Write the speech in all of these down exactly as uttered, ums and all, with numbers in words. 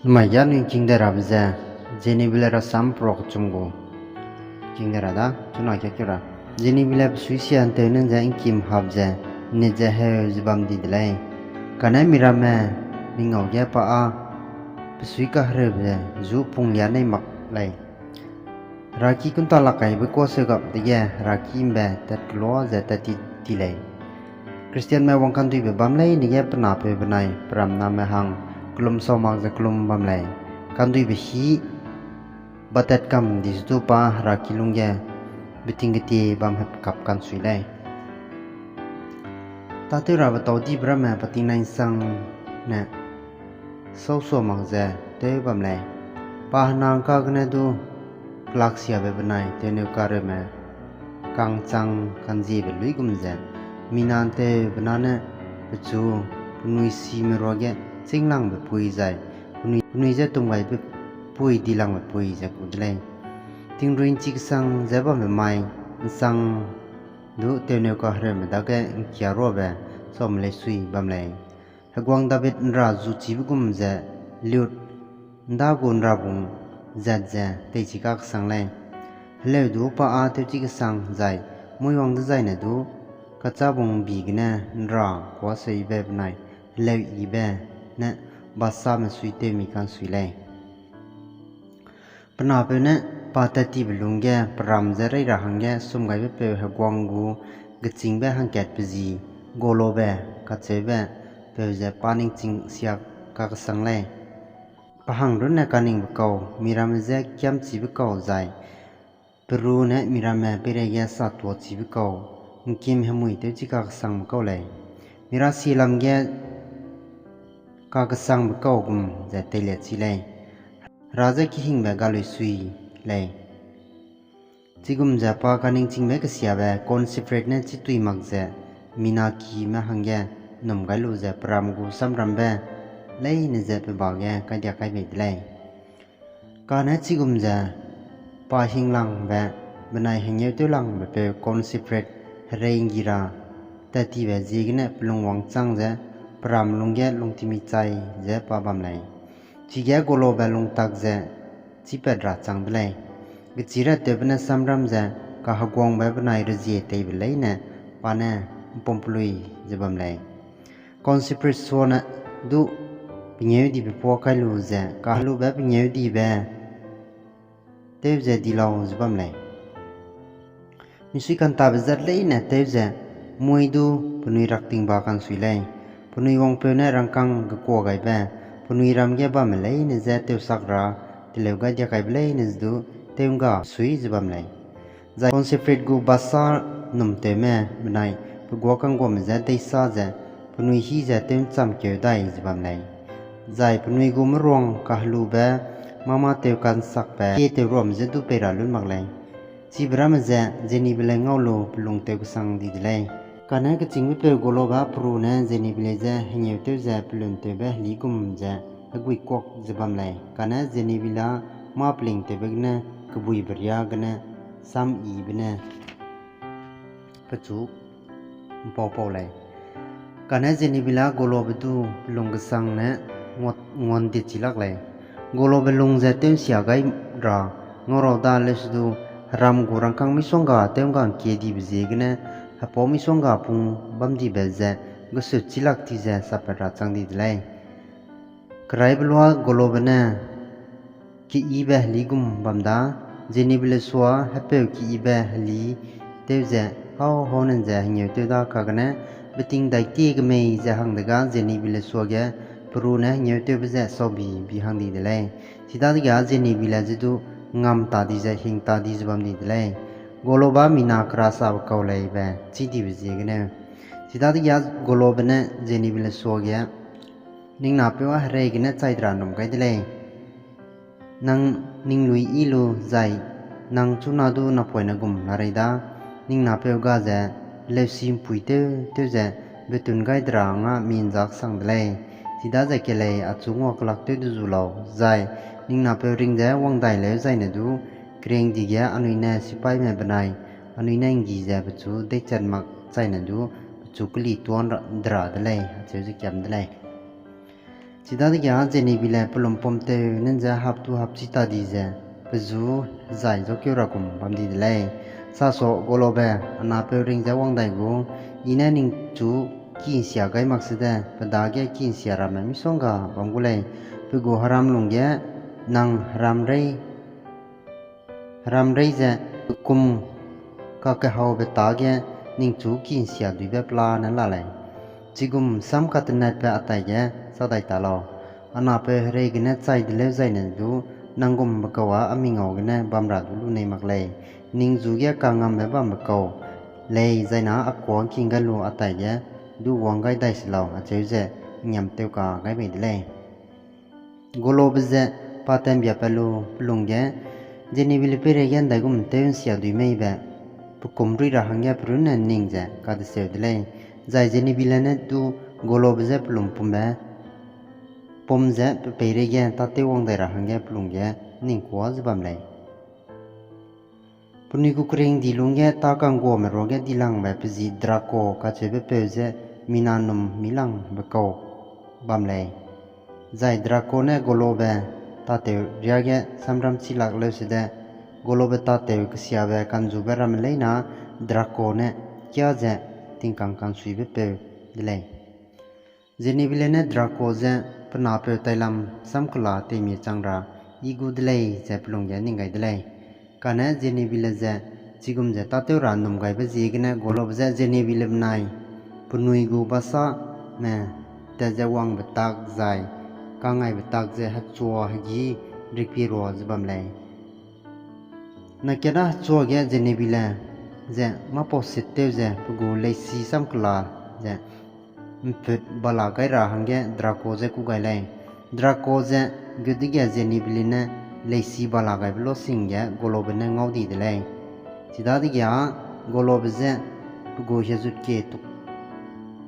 Namai ge anui king de rabe ze, Jenebile rasam pro kechum gu. King de ra da, chuna kia keu ra. Jenebile pesui sia ’ntew ne ze ’ngkim hap ze, ’nnet ze heu ze bam di de lei. Kane miramme mingau ge pa â pesui kahereube zu punglia nei mak lei. Heraki kunta lak kaibe kuâ seu gap dege heraki ’mbe tat kelua ze tat ti, ti lei. Kristianme wangkanduibe bam leine ge pe napeu benai peramname hang kelum sau mak ze kelum bam lei. Kanduibe hî batat kam di ze du pa heraki lungge beting ketie bam hepkap kansui lei. Tâtew rabe tau dibe ramme pa tingnai ’nsangne sâu sua mak ze tew bam lei. Pa hena ’ngka gene du kelaksiabe benai tewneu kareume kangchang kanziebe luigum ze, mina ’nteube na ne pechu penui sime ruage chînglangbe pui zai penui, penui je tum gaibe pui dilangbe pui ze ku de lei. Tingrui ’nchi kesang ze bambe mai ’nsang du tewneu kahereume dage ’ngkia ruabe same leisui bam lei. Heguang David ’nra zuchibe gum ze lut ’nda gu ’nrabung zat ze teichi kakesang lei. Heleu du pa â tewchi kesang zai muiwang dezaine du kachâbung bi gene ’nra kuâ seibe benai heleu yibe ne Basame suitew mi kansui lei. Pe napeu ne pa tattibe lungge peram ze rei ra hangge sumgaibepeu heguang gu gechîngbe hangkatbe zi golobe kacheube peu ze pa ningching sia kakesang lei. Pa hang runne kaningbe kau, miramme je kiamchibe kau zai peru ne miramme peireige satuachibe kau, ’ngkim hemui tewchi kakesangbe kau lei. Mira silam ge kakesangbe kau gum ze teilia chi lei. Hera je kehingbe galui sui lei. Chigum ze pa kaningchingbe kesiabe Consecrate ne chitui mak ze mina kime hangge ’nnum gai lu ze peram gu samrambe leine ze pe ba ge kaidia kai bei de lei. Kane chigum ze pa hinglangbe benai hengêutewlangbe peu Consecrate herei ’nggi ra tattibe ziegene pe lung wangchang ze peram lungge lungtimi chai ze pa bam lei. Chige golobe lungtak ze chîpat ra chang de lei. Gechîrattewbe ne samram ze kaheguangbe benai rezie teibe leine pa ne ’mpum pelui ze bam lei. Consecrate suane du pengêudibe puâ kai lu ze kahelube pengêudibe tew ze di lau ze bam lei. Misui kantabe zat leine tew ze mui du penui raktingba kansui lei. Penui wangpeu ne rangkâng gekuagaibe penui ram ge bamme leine je tewsak ra teleu gai diakaibe leine ze du tew'ngga sui ze bam lei. Zai Consecrate gu basa ’nnumtewme benai pe guâ ka'ngguame je deisa ze penui hî ze tew'nchamkeu dai ze bam lei. Zai penui gu meruang kahelube mâ-mâ tew ka'nsakbe kie tewruame je du pei ra lun mak lei. Chibe ramme ze Jenebile ngau lu pe lungtew kesang di de lei. Kane kechîngbe peu golobe peru ne Jenebile je hengêutew ze pe luntewbe heli gum ze heguikuak ze bam lei. Kane Jenebile mâ pelingtewbe gene kebuibe riâ gene sam yibe ne pechu ’mpau pau lei. Kane Jenebile golobe du pe lung kesang ne nguan, nguan di chi lak lei. Golobe lung ze tew'nsia gai ra ngau rau da leuse du heram gu rangkâng misongga tew'ngga ’ngkie dibe ziegene hepau misongga pung bam dibe ze gesut chi lak ti ze sapat ra chang di de lei. Keraibe lua golobe ne keyibe heli gum bam da, Jenebile sua hepeu keyibe heli tew ze hau hau nen ze hengêutew da kagene beting dai tie kemei ze hang dega Jenebile suage peru ne hengêutewbe ze saubi bi hang di de lei. Chidadege Jenebile je du ngam ta di ze hing ta di ze bam di de lei. Golobe mina kerasabe kau lei be chî dibe ziegeneu. Chidadege golobe ne Jenebile suage, ning napeu â herei gene chai de ra ’nnum gai de lei. Nang ning lui yi lu zai nang chuna du napoine gum larei da, ning napeu ga ze heleusi ’mpuî tew tew ze betun gai de ra ngâ mi ’nzâksang de lei. Chidaze kelei achu nguakelak tew de zu lau, zai ning napeu ring ze wang dai leu zaine du, kering dige anui ne sipaîme benai anui ne ’nggi ze pechu deichat mak zaine du pechu keli tuâ ra, de ra de lei, acheu ze kiam de lei. Chidadege Jenebile pe lumpum tew ne ze hap tu hap chi ta di ze, pe ju zai zuakeu ra gum bam di de lei. Saso Golobe, a napeu ring ze wang dai gu, I ne ningchu ki ’nsia gai mak sede, pe dage ki ’nsia ramme misongga bam gu lei. Pe gu heram lungge nang heram rei heram rei ze, kum kakehaube tâ ge ningchu ki ’nsia duibe pelane la lei. Chigum sam katenatbe a taige sa dai ta lau. A napeu herei gene chai de lêuzai ne du, nang gumbe kau â a mi ngau gene bam ra du lunei mak lei. Ning ju ge kangambe bambe kau lei, zai na a kuâ ’ngking gai lu a taige du wang gai dai se lau, acheu ze ’ngngiam tew ka gai bei de lei. Golobe ze pa tembia pat lu pe lungge, Jenebile peireige ’ndaigum tew ’nsia dui mei be, pe kum rui ra hangge pe runne ’nning ze kadeseu de lei. Zai Jenebile ne du Golobe je pe lumpumbe pum ze pe peireige tâtew wang dai ra hangge pe lungge ’nning kuâ ze bam lei. Penui gu kering di lungge tâ ka'ngguame ruage dilangbe pe ji Draco kacheube peu ze mina num milangbe kau bam lei. Zai Draco ne Golobe tâtew riâ ge samram chilak leusede, Golobe tâtew kesiabe ka'nzube ramme leine Draco ne kiâ ze tingkang ka'nsuibe peu de lei. Jenebile ne Draco je pe napeu tailam samkela teimie chang ra I gu de lei ze pe lungge ning gai de lei. Kane Jenebile ze chigum ze tâtew ra ’nnum gaibe ziegene Golobe je Jenebile benai penui gu basame tat ze wangbe tak zai kangaibe tak ze hechua hegî rikpie rua ze bam lei. Nakena hechuage Jenebile ze mâ pau sit tew ze pe gu leisi samkela ze ’mput bala gai ra hangge Draco je kû gai lei. Draco ze gut dege Jenebile ne leisi bala gaibe luasing ge Golobe ne ngau di de lei. Chidadege â Golobe je pe gu hezutkie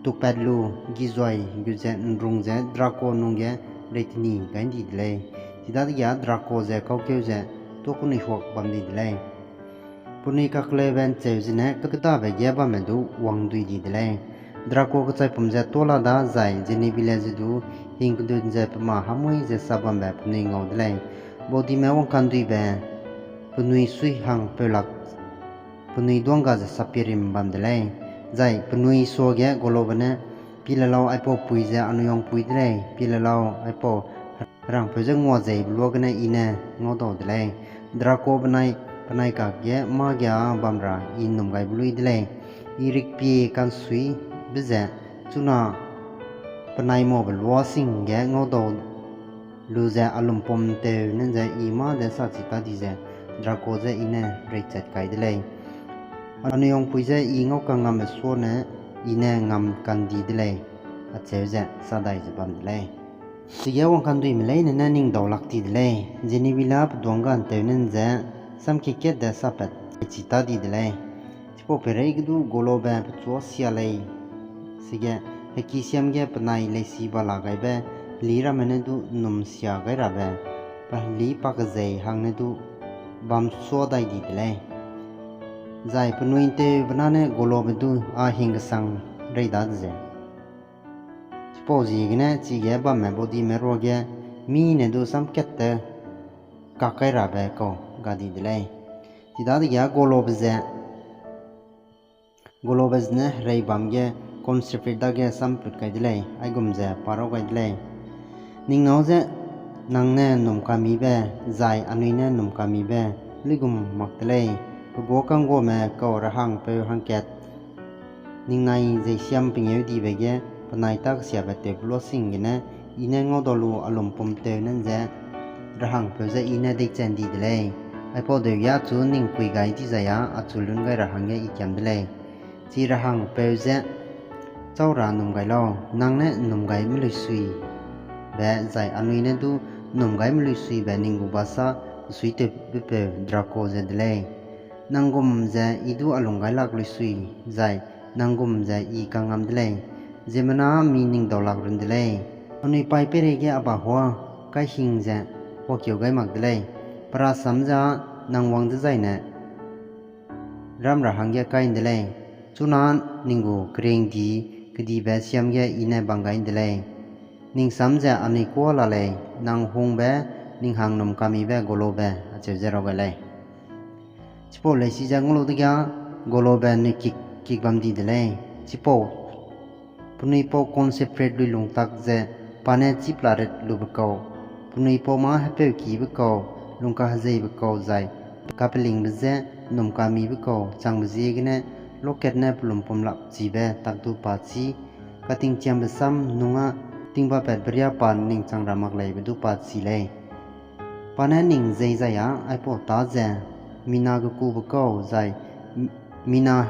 tukpat lu, gizai gu ze ’nrung ze Draco nungge reiteni gai ’ndi de lei. Chidadege â Draco ze kaukeu ze tuâkunui huak bam di de lei. Penui kakleube ’ncheu zene kêdabe ge bamme du wangdui di de lei. Draco kechaipum ze tuâ la da zai Jenebile ze du hingkedun ze pe mâ hâmui ze sa bambe penui ngau de lei. Baudime wangkanduibe penui suihangpeu lak penui duângga ze sapierim bam de lei. Zai penui suage Golobe ne, pie le lau, aipau pui ze anui wangpui de lei, pie le lau, aipau herangpeu je nguazeibe luagene I ne ngaudau de lei. Draco benai penai kakge mâ ge â bam ra I ’nnum gaibe lui de lei. I rikpie ka'nsuibe ze chuna penai maube luasing ge ngaudau lu ze a lumpum tew ne ze I mâ de sa chi ta di ze Draco je I ne reichat kai de lei. Anui wangpui je I ngau kangambe suane I ne ngam kandi de lei, acheu ze sa dai ze bam de lei. Chige wangkanduime leine ne ning daulak ti de lei. Jenebile pe duângga ’ntew ne ze samkiekat de sapat chi ta di de lei. Chipau peireige du Golobe pechu sia lei. Sige, hekisiam ge penai leisi bala gaibe heli ramme ne du ’nnum sia gai rabe, pe heli pakezei hangne du bam sua dai di de lei. Zai penui ’nteube nane Golobe du â hing kesang rei da de ze, chipau ziegene chige bamme baudime ruage mî ne du samkat te kak kai rabe kau ga di de lei. Chidadege â Golobe ze Golobe zene herei bâm ge Comsrepit dage sam put kai de lei, aigum ze pa rau gai de lei: Ning nâu je nang ne ’nnum kamibe, zai anui ne ’nnum kamibe luigum mak de lei. Pe guâ ka'ngguame kau rehangpeu hangkat ningnai zeisiam pengêudibe ge penai tâ kesiabe tewbe luasing gene I ne ngaudau lu a lumpum tew ne ze rehangpeu je I ne deichen di de lei. Aipau deu ge achu ning pui gai dizai â achu lun gai ra hangge I kiam de lei. Chi rehangpeu je, Châu ra ’nnum gai lau, nang ne ’nnum gai meluisuibe zai anui ne du ’nnum gai meluisuibe ning gu basa ’nsuitewbepeu Draco ze de lei. Nang gum ze I du a lung gai lak luisui zai nang gum ze I kangam de lei. Ziemmena mi ning daulak run de lei. Anui paî peireige a ba huâ kaihing ze huakeu gai mak de lei. Pe rasam ze â nang wang dezaine ram ra hangge kai ’nde lei. Chuna ning gu kering di kedibe siam ge I ne bang gai ’nde lei. Ning sam ze anui kuâ la lei, nang hungbe, ning hang ’nnumkamibe Golobe, acheu ze raw gai lei. Chipau leisi ze ngau lu dege, Golobe ’nnui kik, kik bam di de lei. Chipau penui pau Consecrate luilung tak ze pa ne chî pelaret lube kau, penui pau mâ hepeukibe kau, lungkahezeibe kau zai kapelingbe je ’nnumkamibe kau changbe ziegene, lokat ne pe lumpum lap chibe tak du pa chî, katingchiambe sam nung â tingba patbe riâ pa ning chang ra mak leibe du pa chî lei. Pa ne ning zei zai â aipau tâ ze, mina gekube kau zai, m-, mina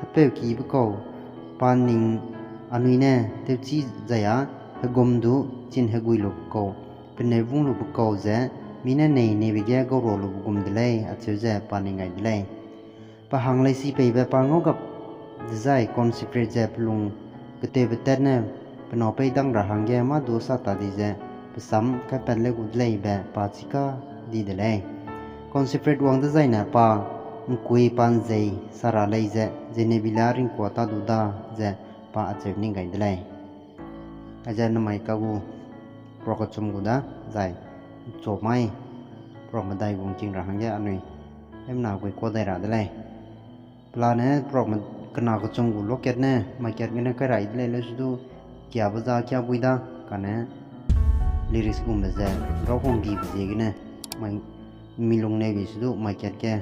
hepeukibe kau, pa ning anui ne tewchî zai â hegum du chin hegui lube kau, peneu wung lube kau ze, mi ne nei neibe ge gaurualube gum de lei, acheu ze pa ning gai de lei. Pa hang leisi peibe pa ngau gap dezai Consecrate ze pe lung ketewbe tat ne pe nâu pei dang ra hangge mâ du sa ta di ze, pe sam kaipat le gu de lei be pa chika di de lei. Consecrate wang dezaine pa ’ngkui pa ’nzei sa ra lei ze, Jenebile ringkua tâ du da ze pa acheu ning gai de lei. Aize namai ka gu prok kechum gu da, zai ’nchu mai prok medai gu ’ngking ra hangge anui hemna gui kuâ dai ra de lei. Pelane prok me-, kena kechum gu lokat ne, mai kat gene kai rai de lei leu su du, kiabe za kia bui da, kane lyrics gumbe ze, raw hung dibe ziegene, mai, mi lungneu bi su du, mai kat ge,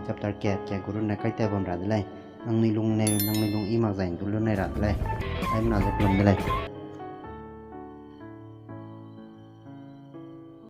chapter kat ke gu runne kai tat bam ra de lei. Nangnui lungneu, nangnui lung i mak zai du lu nei ra de lei. Aimena ze kelum de lei.